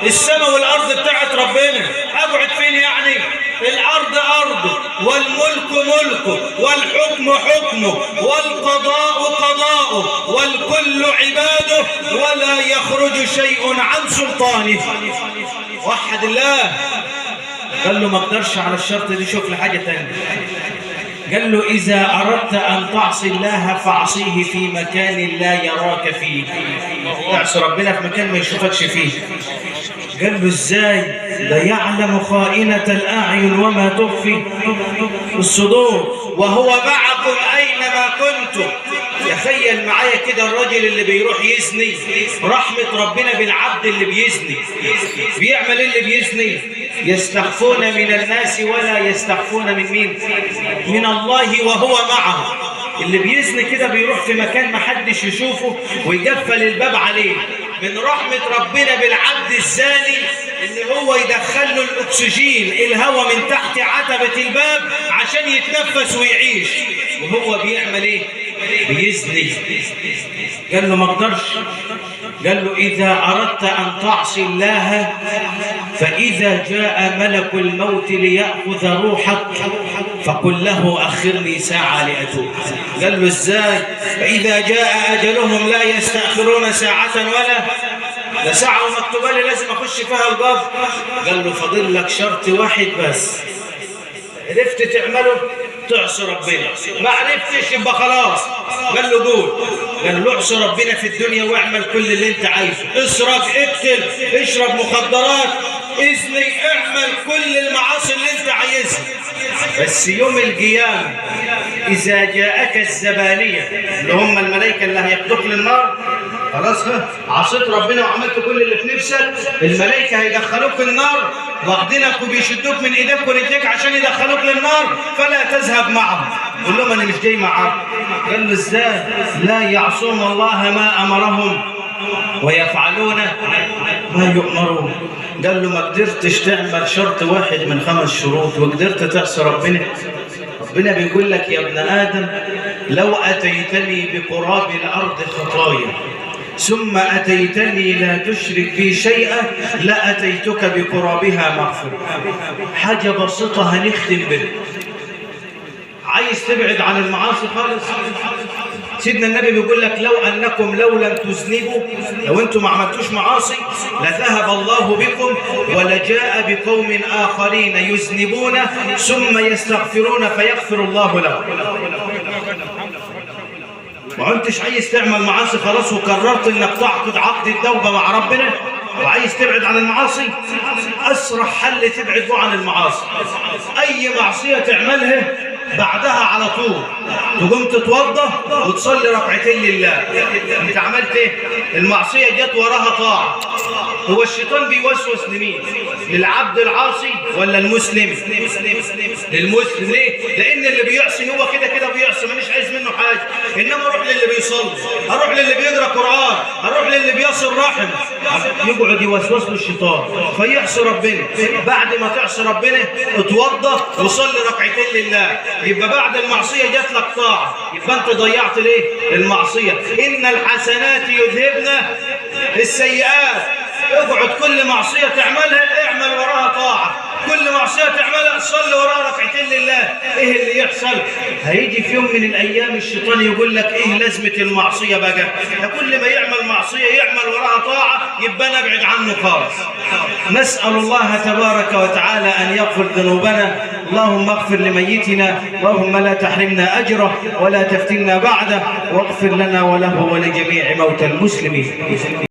السماء والارض بتاعت ربنا، اقعد فين يعني؟ الارض ارضه، والملك ملكه، والحكم حكمه، والقضاء قضاؤه، والكل عباده، ولا يخرج شيء عن سلطانه. وحد الله. قال له ما اقدرش على الشرط دي، شوف لي حاجة تانية. قال له إذا أردت أن تعصي الله فاعصيه في مكان لا يراك فيه. تعصي ربنا في مكان ما يشوفكش فيه. قال له ازاي؟ ده يعلم خائنة الأعين وما تخفي الصدور وهو معكم أينما كنتم. تخيل معايا كده الراجل اللي بيروح يزني، رحمة ربنا بالعبد اللي بيزني، بيعمل ايه اللي بيزني؟ يستخفون من الناس ولا يستخفون من مين؟ من الله وهو معهم. اللي بيزني كده بيروح في مكان ما حدش يشوفه ويقفل الباب عليه. من رحمة ربنا بالعبد الزاني ان هو يدخل له الاكسجين، الهواء من تحت عتبة الباب عشان يتنفس ويعيش، وهو بيعمل ايه؟ بيزني. قال له ما اقدرش. قال له إذا أردت أن تعصي الله فإذا جاء ملك الموت ليأخذ روحك فقل له أخرني ساعة لأتوب. قال له إزاي؟ فإذا جاء أجلهم لا يستأخرون ساعة ولا، ده ساعة ومكتوبة لي لازم أخش فيها القبر. قال له فاضل لك شرط واحد بس، عرفت تعمله تعصي ربنا، ما عرفتش يبقى خلاص. قال له قول. قال له اعصي ربنا في الدنيا واعمل كل اللي انت عايزه، اسرق، اقتل، اشرب مخدرات، ازني، اعمل كل المعاصي اللي انت عايزها، بس يوم القيامة إذا جاءك الزبانية اللي هم الملائكة اللي هياخدوك للنار، خلاص ها عصيت ربنا وعملت كل اللي في نفسك، الملائكة هيدخلوك النار واخدينك وبيشدوك من ايدك ورجليك عشان يدخلوك للنار، فلا تذهب معهم. قول لهم انا مش جاي معاكم. قال له ازاي؟ لا يعصون الله ما امرهم ويفعلون ما يؤمرون. قال له ما قدرتش تعمل شرط واحد من 5 شروط وقدرت تعصي ربنا. ربنا بيقول لك يا ابن آدم لو أتيتني بقراب الأرض خطايا ثم أتيتني لا تشرك بي شيئا لأتيتك بقرابها مغفرة. حاجة بسيطة هنختم بها. عايز تبعد عن المعاصي خالص؟ سيدنا النبي بيقول لك لو أنكم لو لم تذنبوا، لو أنتم ما عملتوش معاصي، لذهب الله بكم ولجاء بقوم آخرين يذنبون ثم يستغفرون فيغفر الله لهم. ما انتش عايز تعمل معاصي خلاص وقررت انك تعقد عقد التوبة مع ربنا وعايز تبعد عن المعاصي؟ اسرع حل تبعد عن المعاصي، اي معصية تعملها بعدها على طول تقوم تتوضى وتصلي ركعتين لله. انت عملت ايه؟ المعصية جت وراها طاعة. هو الشيطان بيوسوس لمين؟ للعبد العاصي ولا المسلم؟ للمسلم. ليه؟ لان اللي بيعصي هو كده كده بيعصي، مانيش عايز منه حاجة، انما اروح للي بيصلي، اروح للي بيقرا قران، اروح للي بيصل رحم. يقعد يوسوس له الشيطان فيعصي ربنا. بعد ما تعصي ربنا اتوضى وصلي ركعتين لله، يبقى بعد المعصية جات لك طاعة، يبقى انت ضيعت ليه؟ المعصية. ان الحسنات يذهبن السيئات. اقعد كل معصية تعملها اعمل وراها طاعة، كل معصية تعملها صلي وراها ركعتين لله. ايه اللي يحصل؟ هيجي في يوم من الايام الشيطان يقول لك ايه لازمه المعصية بقى؟ ده كل ما يعمل معصية يعمل وراها طاعة، يبقى انا ابعد عنه خالص. نسال الله تبارك وتعالى ان يغفر ذنوبنا. اللهم اغفر لميتنا، اللهم لا تحرمنا اجره ولا تفتنا بعده، واغفر لنا وله ولجميع موتى المسلمين.